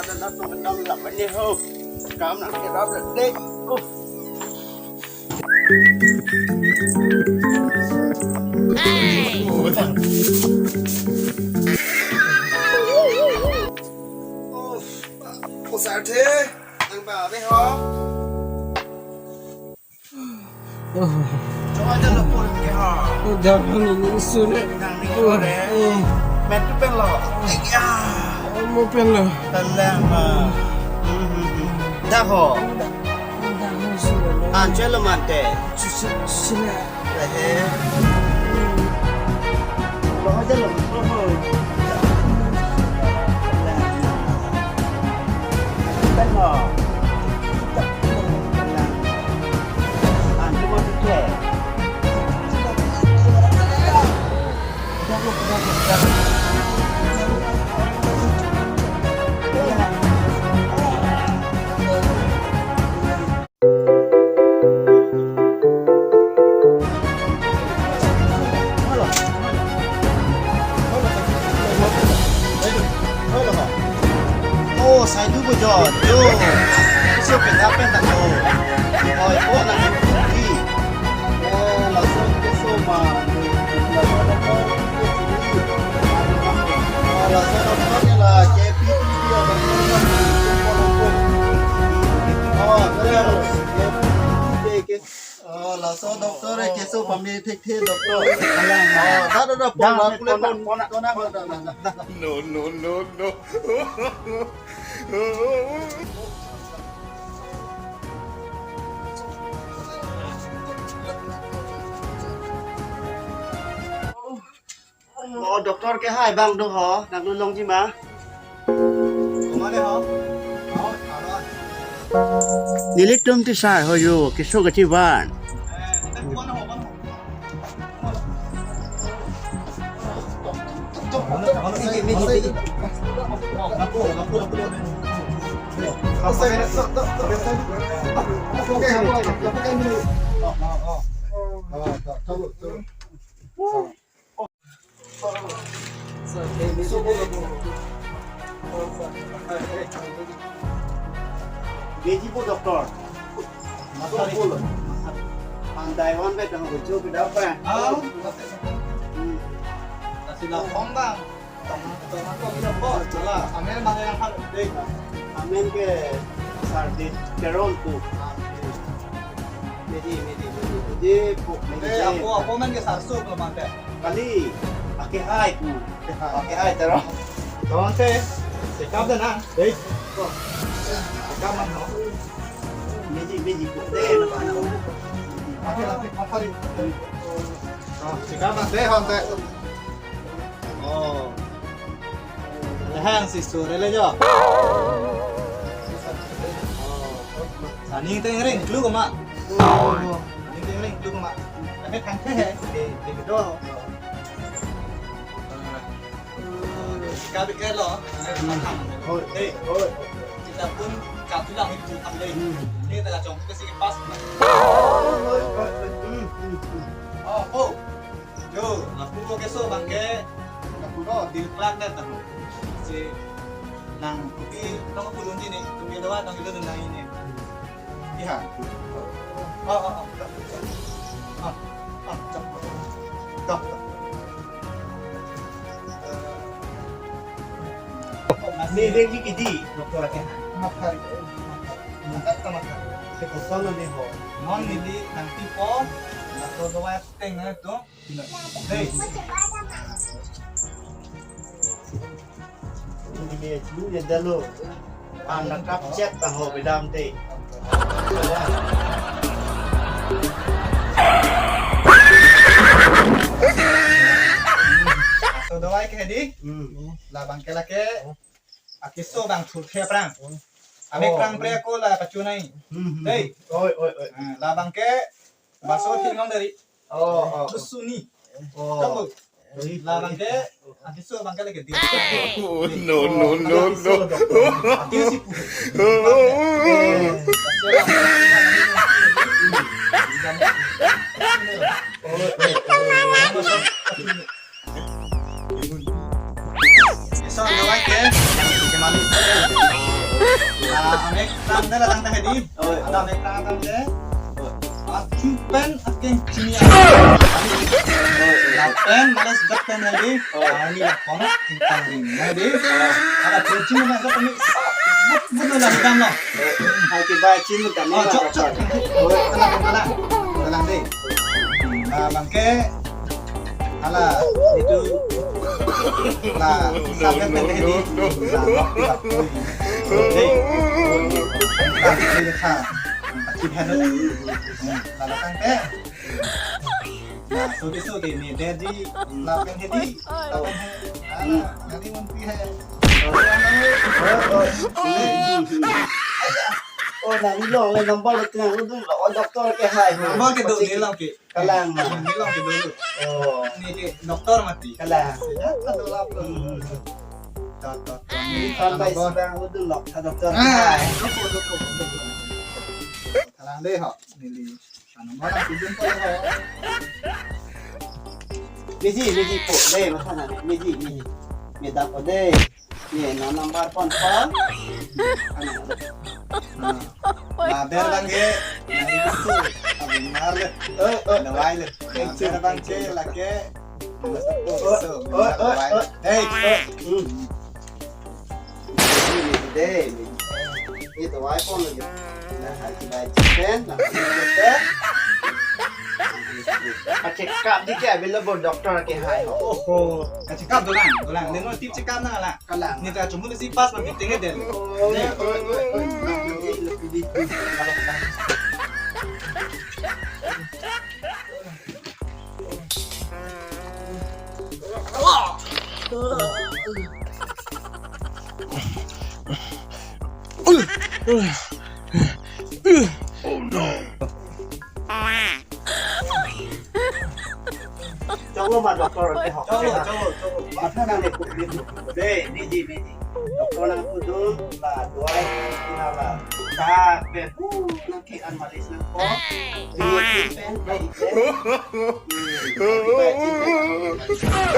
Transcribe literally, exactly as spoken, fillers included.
Latum latum lap ani ho. Kam nang kerap le dek. Oh. Oh, pusar the. Nang ba be ho. Oh. Coba aja lo pun ke ha. Udah ini sore. Nang ni sore. Oh. Metu pen lo. Ya. Mo pen lo. Telang ma. Hmm, hmm, hmm. Dah ho. Udah, udah sore. Anche lo mante. Susu, sila. Lehe. Lo aja lo. Oh. Pen lo. Oh, sai du bu jo, jo. Sio pen ta pen ta ko. Oi, ko na di. Eh, laso keso ma. Laso na ko. Oh, laso na ko ni la, J P P D ya, ba. Oh, kaya lo. J P P D ke. Oh, laso doctor eh, keso pame thekthe doctor. Oh, da, da, da, pon, pon, pon, pon, pon, pon, pon. No, no, no, no. Oh, doctor ke hai bang do ho, nang longji ma. Kumane ho? Ho, alo. Nelitum tisai ho yo, keso kachivan. Beji po doctor. Masuk po lo. Pandai wan be tang bejo ke dapat. Ah. Hmm. Kasi la phong bang. Tong tong ko kita po. Salah. Amen mana yang hal dek. Amen ke sardit keron tu. Medi, medi, medi. Medi po, medi. Eh, apo, apo men ke sarso kalau mate. Kali, ake hai ku. Ake hai tero. Tong te, check up na. Dei. Check up man no. Medi, medi po. Dei, na pa na. Ake la, ake la. Check up na dei hon te. Oh. Hang si sore le jo. Ani te ring kluk ma. Ani te ring kluk ma. Kami thang the. Dei, dei do. Ka bi ke lo. Hoi, hoi. Kita pun katu lang itu thang dei. Ini ta chong ke si pas. Oh, oh. Jo, lapu keso bang ke, lapu no, dil klak na tang. Si nang kopi tong pulun ji ni, tong ilo wa, tong ilo nang ini. Iya. Oh, oh, oh. Ah, ah, cak. Cak. Ni dek ji kidi, doktor ke. Makai. Makai ta makai. Si koson ni ho. Non ni di nang tipo, laso dawai teng na tu. Hei. Ini dia dalo. Anak kapcet tahu bedam te. Laso dawai ke di. Hmm. Labang ke lake. Akeso bang thurthe aphrang. Ame Oh. Aphrang pre ko la pachunai. Hmm, hmm. Dei. Oi, oi, oi. Ah, labang ke baso thik nong dari. Oh, oh. Tusuni. Oh. Tunggu. Oi, labang oi. Ke akeso bang ke lagi di. Oh, no, no, no, no. Akeso pu. Eh, oi, oi, oi. Eso, dawai ke. Ke mali. Ah, amek tangte la tangte hedi. Oh, oh. Ada amek tangte. Oh. Achu pen akeng chini. Lapen males dak pen hedi. Oh. Ani la kono tingkang ring hedi. Ada pecin na sa kami. Betul lah, hitam lah. Hai ke bai chin kami. Oh, cok, cok. Oh, tenang, tenang. Tenang deh. Nah, bangke. Ala, itu. Lah, sampai pen hedi. Lah, waktu, waktu. Hei. Tangte hedi. Tangte hedi. Lalu tangte. Nah, suki suki ni, hedi. Lapen hedi. Lapen hedi. Ala, nanti mungkin hai. Oh, oh. Oh, nangli longle number lo tenang lo dun lo, oh, doctor kehai. Number kedo, neli long ke. Kalang. Neli long kedo lo. Oh. Neli ke doktor mati. Kalang. Sejak kan dolap lo. Hmm. Dot, dot, dot. Ini kan bai sedang lo dun lo, ha doktor. Ah, kehai. Doktor, doktor, doktor. Kalang deh ho, neli. Ano mo lang, sijun po ho. Meji, meji po deh, masa na, meji, meji. Meda po deh. Ye, no number pon pon. Ano? Ah. Oh my God. Nah, ber lang ke. Nah, itu tuh. Abang mar le. Eh, eh. Ada wai le. Nah, ber bang ke lake. Ada satu. Eh, so, eh, ada wai le. Eh, eh. Hey. Eh. Hmm. Ini deh, ini. Itu wai pon lagi. Nah, hati baik pen, nah, pen. Ka-check up dei ke available doctor kehai ho. Oho, ka-check up dolang, dolang. Neli tip check up nang la. Kalang. Neli ta chomon si pass ma biting dei. Oh, oh, oh, oh. Choklo ma doctor ke ho. Choklo, choklo, choklo. Matha nang le kuk ni. Dei, meji, meji. Doctor nangpu dun la dawai na la. Ta pe hu nang ke an malis nangpo. Dei, dei, dei, dei. Hmm, dei, dei, dei.